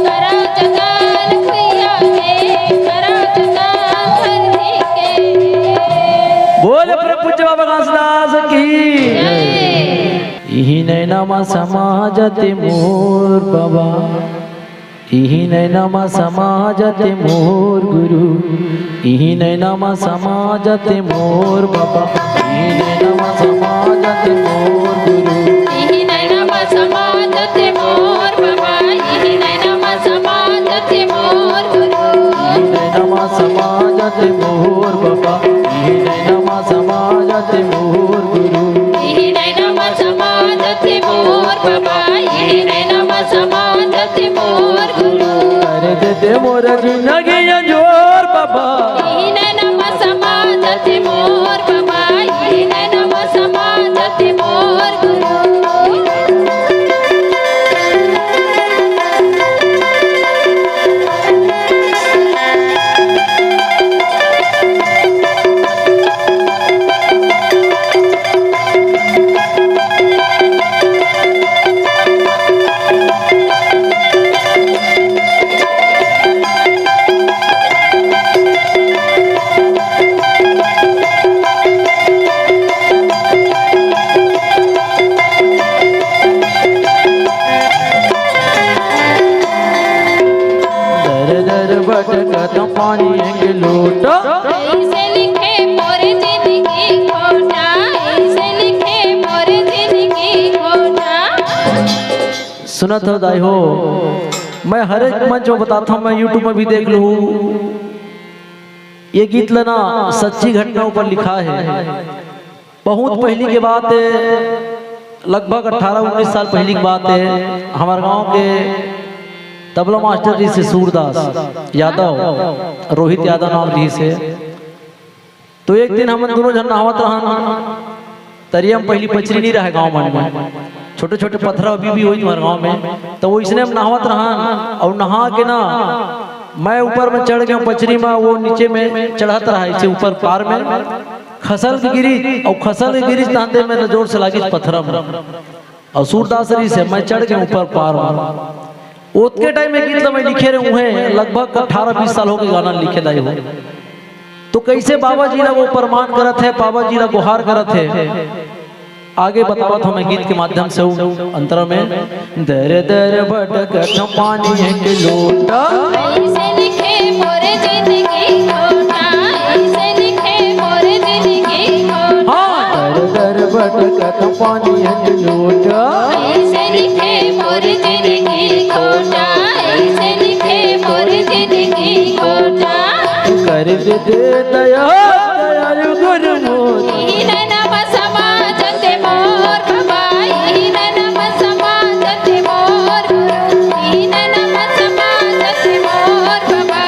करव जतन भुइयां के, करव जतन धरती के। बोल प्रभु पूज्य बाबा घासीदास की। जय। इही नैना मा समा जाते मोर बाबा, इही नैना मा समा जाते मोर गुरु, इही नैना मा समा जाते मोर बाबा, इही नैना मा समा जाते मोर गुरु। इही नैना मा समा जाते मोर बाबा, इही नैना मा समा जाते मोर गुरु। इही नैना मा समा जाते मोर बाबा, इही नैना मा समा जाते मोर गुरु। ते मोर जिंदगी अंजोर बाबा। इही नैना म समा जथे मोर बाबा, इही नैना म समा जथे मोर गुरु। दर दर भटकत पानी एक लोटा। कइसे लिखे मोर जिंदगी खोटा, कइसे लिखे मोर जिंदगी खोटा। सुनत हो दाई हो, मैं हर एक मंच में बताता हूँ, मैं YouTube में भी देख लूँ, ये गीत ल ना सच्ची घटना ऊपर लिखा है। बहुत पहली के बात है, लगभग अठारह उन्नीस साल पहली की बात है। हमारे गांव के तबला मास्टर जी से सूरदास यादव, रोहित यादव नाम जी से, तो एक दिन हमन दोनों झन नहावत रहन। तरिया में पहली पचरी नहीं रहे गांव मन में, छोटे छोटे पथरा अभी भी होई तुम्हारे गांव में। तो वो इसने हम नहावत रहन और नहा के ना, मैं ऊपर में चढ़ गया पचरी में, वो नीचे में चढ़त रहा इसे ऊपर पार में। खसल के गिरी और खसल के गिरी तांदे में जोर से लागी पथरा में। और सूरदास जी से मैं चढ़ गया ऊपर पार में। ओतके टाइम में गीत ल मैं लिखे रहे हूँ, लगभग अठारह बीस साल हो गए गाना लिखे दाई हो। तो कैसे बाबा जी ला वो प्रणाम करत है, बाबा जी ला गुहार करत है, आगे बतावत हूँ मैं गीत के माध्यम से। उ अंतरा में दर दर भटकत पानी एक लोटा। ऐसे लिखे मोर जिंदगी खोटा, ऐसे लिखे मोर जिंदगी खोटा। हाँ, दर दर भटकत पानी एक लोटा। ऐसे लिखे मोर जिंदगी खोटा, ऐसे लिखे मोर जिंदगी खोटा। कर दे दया दयालु गुरु मोर। इही नैना म समा जथे मोर बाबा, इही नैना म समा जथे मोर गुरु, इही नैना म समा जथे मोर बाबा।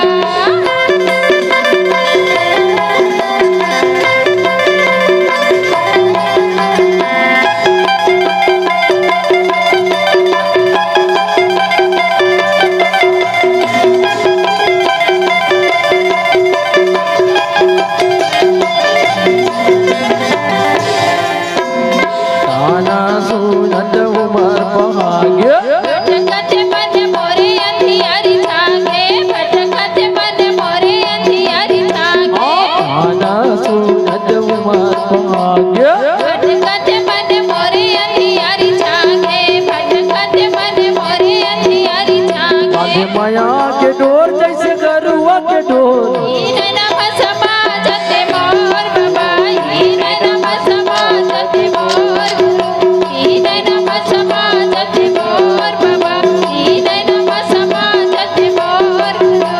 ताना सुनत उमर पहागे। भटकत मन मोरे अंधियारी छागे, भटकत मन मोरे अंधियारी छागे। ताना सुनत उमर पहागे। भटकत मन मोरे अंधियारी छागे, भटकत मन मोरे अंधियारी छागे। बांधे मया के डोर जैसे गरुआ के डोर। इही नैना म समा जथे मोर बाबा, इही नैना म समा जथे मोर गुरु, इही नैना म समा जथे मोर बाबा, इही नैना म समा जथे मोर गुरु।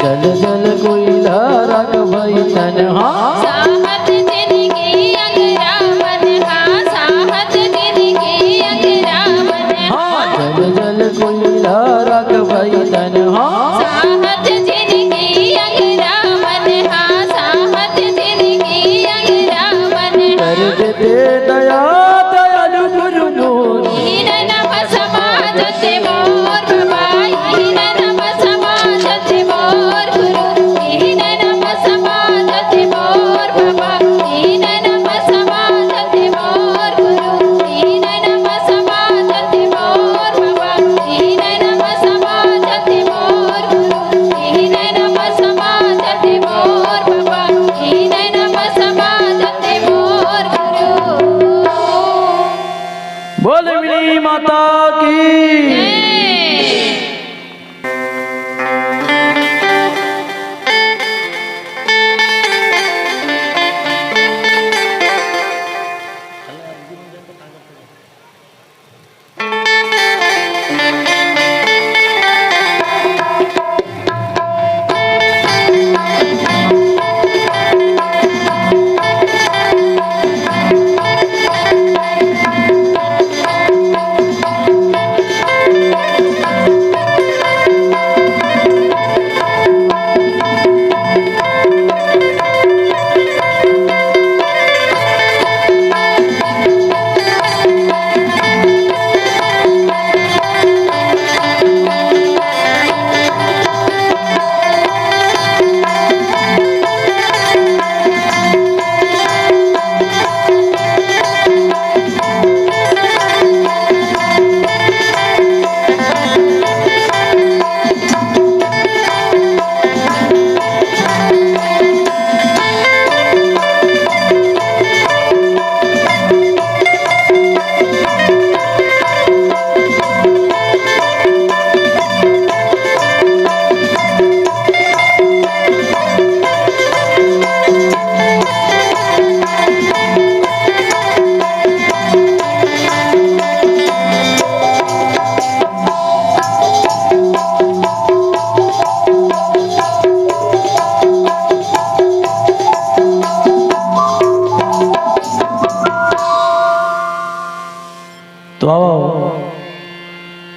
जल जल कोइला राख भई तन हा। साहत जिनगी अंगरा मन हा, साहत जिनगी अंगरा मन हा। हाँ, जल जल कोइला राख भई तन हा। साहत जिनगी अंगरा मन हा, साहत जिनगी अंगरा मन हा। कर देते दया दयालु गुरु मोर। इही नैना म समा जथे मोर बाबा, इही नैना म समा जथे मोर गुरु, इही नैना म समा जथे मोर बाबा, इही नैना म समा जथे मोर गुरु, इही नैना म समा जथे मोर बाबा, इही नैना म समा जथे मोर गुरु, इही नैना म समा जथे मोर बाबा, इही नैना म समा जथे मोर गुरु। बोले मिनी माता की।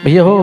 भैया हो।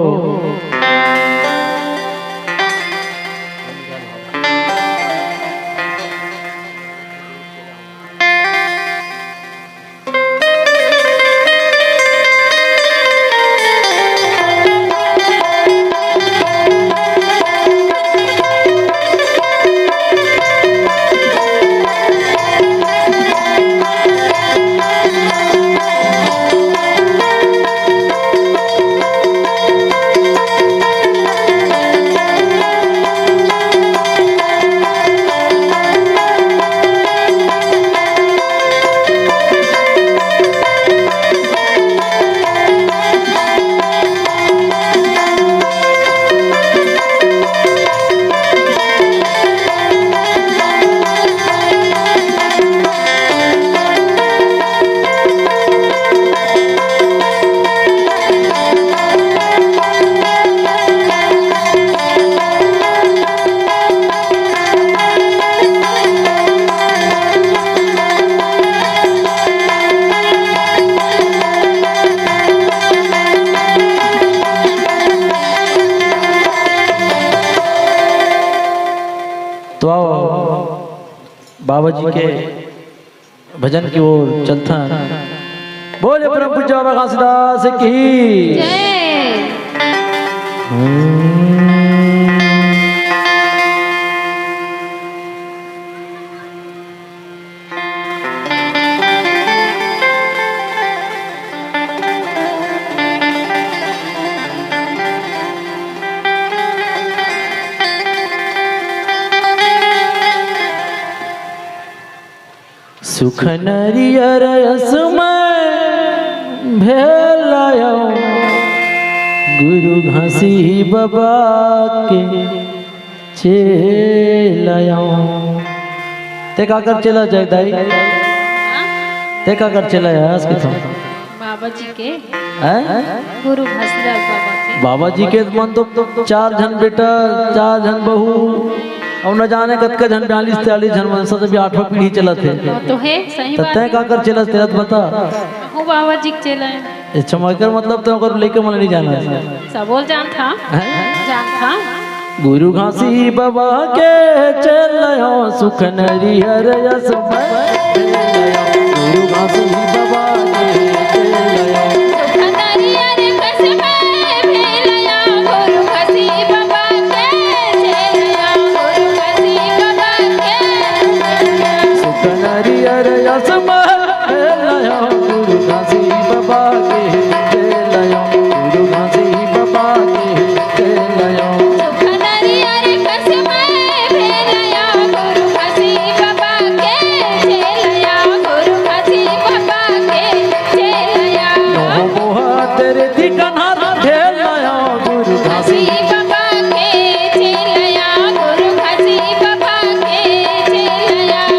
तो आओ, बाबा जी के भजन की ओर चलथन। बोले परम पूज्य बाबा घासीदास की। जय। हम्म। सुख नरियर अस मैं भेलायो, गुरु घासी बाबा के चेलायो। ते काकर चेला जगदाई? हाँ? ते काकर चेला है आज के तो? बाबा जी के। हैं? गुरु घासीदास बाबा के। बाबा जी के मन तो चार झन बेटा, चार झन बहू, अउ न जाने कतका झन, बयालीस तैंतालीस झन वंशज, अभी आठवां पीढ़ी चलत हे। वो तो है, सही त बात तैं है। काकर चेला, तेला तो बता। वो बाबा जी के चेला है। अच्छा, मगर मतलब तो ओकर लइका मन नहीं जाना है। सबोल जानथंव। हैं? जानथंव। गुरु घासी बाबा के चेलायो, सुख नरियर अस मैं भेलायो। गुरु घासी बाबा के चेलायो। सुख नरियर अस मैं भेलायो, गुरु घासी बाबा के चेलायो, गुरु घासी बाबा के चेलायो। सुख नरियर अस मैं भेलायो, गुरु घासी बाबा के चेलायो, गुरु घासी बाबा के चेलायो। सुख नरियर अस मैं भेलायो, गुरु घासी बाबा के चेलायो, गुरु घासी बाबा के चेलायो। नोह मोहा तेरे ठिकाना भेलायो, गुरु घासी घासी बाबा के चेलायो, गुरु घासी बाबा के चेलायो।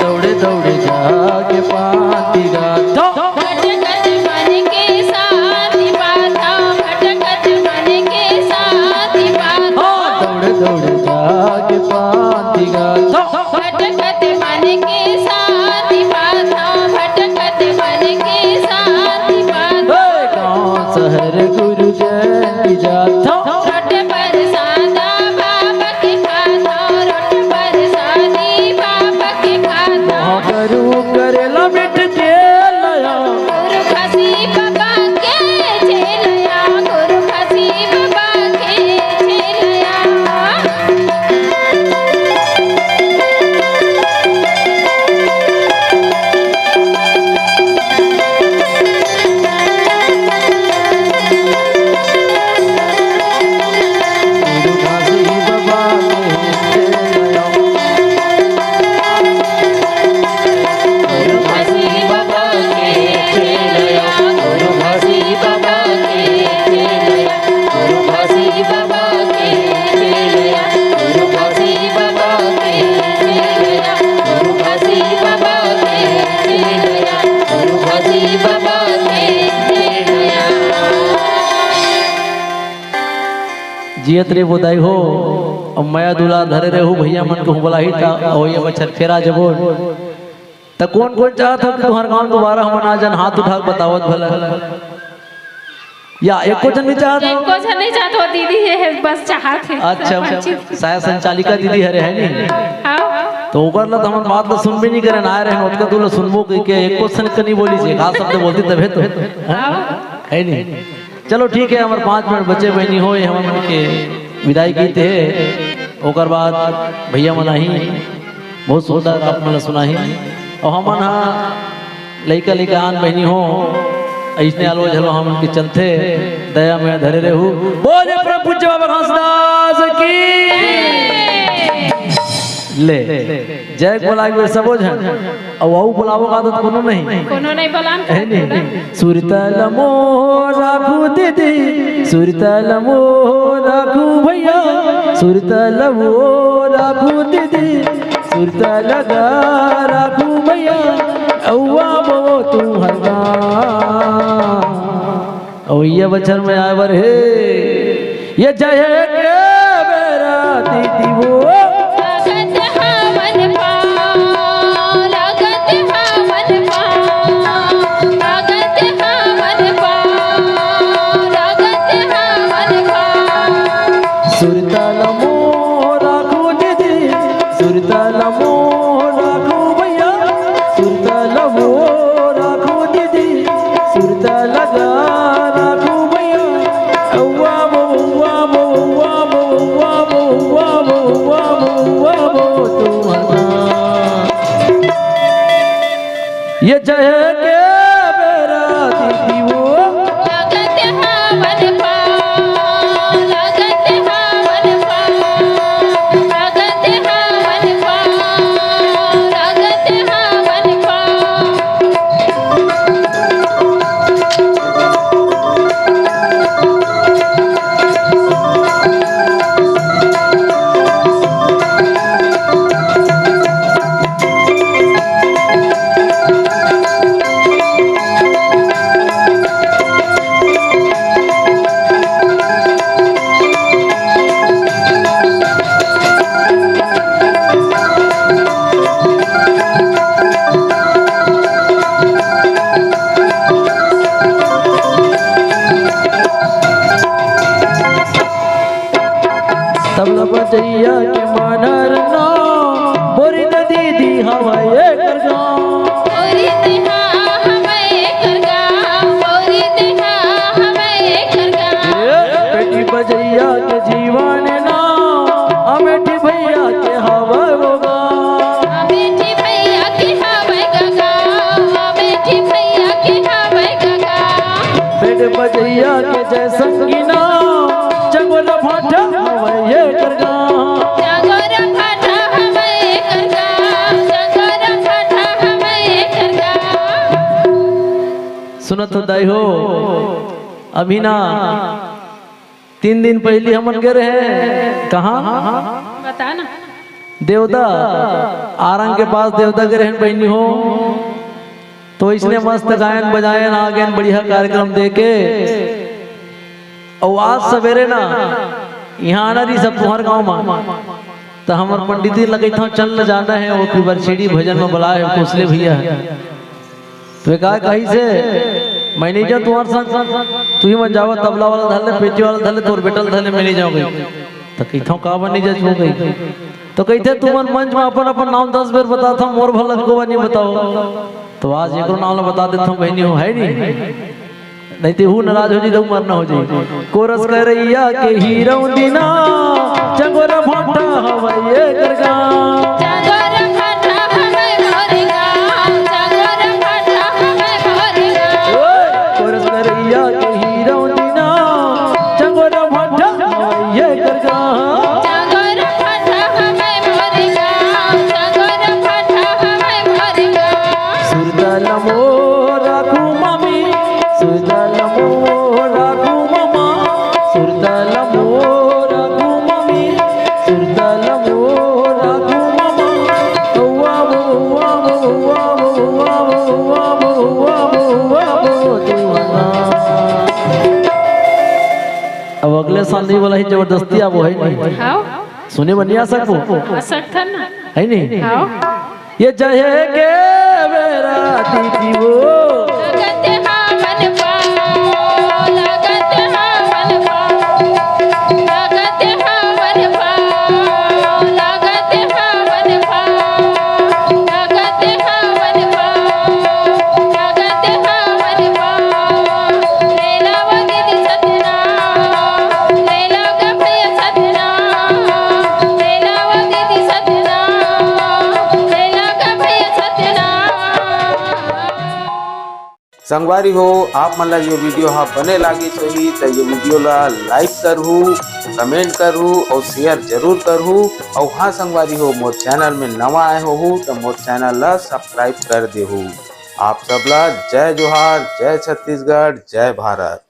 दौड़े दौड़े जाके पाती गाथो। भटकत मन के शांति पाथो, भटकत मन के शांति पाथो। हाँ, दौड़े दौड़े जाके पाती गाथो। भटकत मन के शांति पाथो, भटकत मन के शांति पाथो। हे गाँव शहर गुरु जयंती जाथो। रोट परसादा बाबा के खाथो, रोट परसादी बाबा के खाथो। महागुरु करेला मिठ चेलायो। गुरु घासी बाबा के चेलायो, गुरु घासी बाबा के चेलायो। जियत रे बोदाई हो, अउ मया दुलार धरे रेहू भइया मन कहूँ बलाही त, अउ ये बछर फेर आ जबो। त कोन कोन चाहत हो कि तुँहर गाँव दुबारा हमन आ जान, हाथ उठा के बतावत भला। या एको झन नइ चाहत हो? एको झन नइ चाहत हो, दीदी हे, हे बस चाहत हे। अच्छा, सरपंच। शायद संचालिका दीदी हरे, है नी? हाँ। त ओकर ला त हमन बात ला सुनबे नइ करे, आए रहेन, ओतका दूर ला सुनबो कहिके एको झन के नइ बोलिस, एक आध शब्द बोलती तभे तो। हाँ। है नी? चलो ठीक है, हमर पाँच मिनट बचे बहिनी हो, ये हमर मन के विदाई गीत हे। ओकर बाद भइया मन आही, बहुत सुंदर आप मन ला सुनाही। अउ हमन हा लइका लइका आन बहिनी हो, अइसने आलो झलो हमन के चलथे, दया में धरे रेहू। बोले परम पूज्य बाबा घासीदास की। ले, जय बोलाइबे सबो झन। अउ, अउ बोलाबो का आदत कोनो नहीं। कोनो नहीं बोलान है नहीं। सुरता ल मोर राखू दीदी, सुरता ल मोर राखू भइया, सुरता ल मोर राखू दीदी, सुरता ल गा राखू भइया, अउवा बो तुँहर गाँव। अउ ये बछर में आए बर हे, ये जय के बेरा दीदी वो। लागत हवन पाँव, लागत हवन पाँव, लागत हवन पाँव, लागत हवन पाँव। सुरता ल मोर राखू दीदी, सुरता ल मोर राखू भइया, सुरता ल मोर राखू दीदी, सुरता ल गा राखू भइया। अउवा बो, अउवा बो, अउवा बो, अउवा बो, अउवा बो, अउवा बो, अउवा बो, तुँहर गाँव। ये जय के बेरा दीदी वो। लागत हवन पाँव, लागत हवन पाँव, लागत हवन पाँव, लागत हवन पाँव। तबला बजइया के मानर नाव, बोरी न दीदी हवय एकर गाँव। बोरी तेहा हवय एकर गाँव, बोरी तेहा हवय एकर गाँव। ए, पेटी बजइया के जीवन नाव, अमेठी भइया के हवय वो गाँव। अमेठी भइया के हवय गा गाँव, अमेठी भइया के हवय गा गाँव। पेट बजइया के जय संगी नाव, चंगोरा भाटा हवय एकर गाँव। चंगोरा भाटा हवय एकर गाँव, चंगोरा भाटा हवय एकर गाँव। सुनत हो दाई हो, अभी ना तीन दिन पहिली हमन गे रहे, कहाँ? बता ना। देवदा, आरंग के पास देवदा गे रहेन बहिनी हो। तो इसने मस्त गायन बजायन आ गेन, बढ़िया कार्यक्रम देके। अउ आज सवेरे ना, इहाँ आना रहिस अब तुँहर गाँव मा। त हमर पंडित जी ल कहिथँव, चल न जाना हे, वो की बरछेड़ी भजन मा बलाय हे, कोसले भइया हे। त का कहिस हे, मैं नइ जाँव तुँहर संग, तुही मन जावा, तबला वाला धर ले, पेटी वाला धर ले, तोर बेटा ल धर ले, मैं नइ जाँव कहिके। त कहिथँव, काबर नइ जाँच हो कहिके। त कहिथे, तुमन मंच मा अपन अपन नाम दस बेर बताथव, मोर भर ल एको बार नइ बताव। त आज एकरो नाम ल बता देथँव बहिनी हो, है नी? नहीं ते हू नाराज हो जाही, त हू मरना हो जाही। कोरस करइया के हीरो दीना, चंगोरा भाटा हवय एकर गाँव। चंगोरा भाटा हवय मोर गाँव, चंगोरा भाटा हवय मोर गाँव। ओए, कोरस करइया के हीरो दीना, चंगोरा भाटा हवय एकर गाँव। चंगोरा भाटा हवय मोर गाँव, चंगोरा भाटा हवय मोर गाँव। सुरता ल मोर राखू मामी, सुरता ल मोर राखू मामा, सुरता ल मोर राखू मामी, सुरता ल मोर राखू मामा। अब अगले साल नहीं बोला ही, जबरदस्ती अब है नहीं। हाव। सुने बर नहीं आ सकबो, सकथन ना। है नहीं? हाव। ये चाहे के बेरा दीदी वो। लगत हावन पाओ, लगत हावन पाओ, लगत हावन पाओ, लगत हावन पाओ, लगत हावन पाओ, लगत हावन पाओ। ले लावा दीदी सतना, ले लावा भैया सतना, ले लावा दीदी सतना, ले लावा भैया सतना। संगवारी हो, आप मन ला ये वीडियो हा बने लागिस होही त ये वीडियो ला लाइक करहू, कमेंट करहू और शेयर जरूर करहू। और हाँ संगवारी हो, मोर चैनल में नवा आए होहू त मोर चैनल ला सब्सक्राइब कर देहू। आप सब ला जय जोहार, जय छत्तीसगढ़, जय भारत।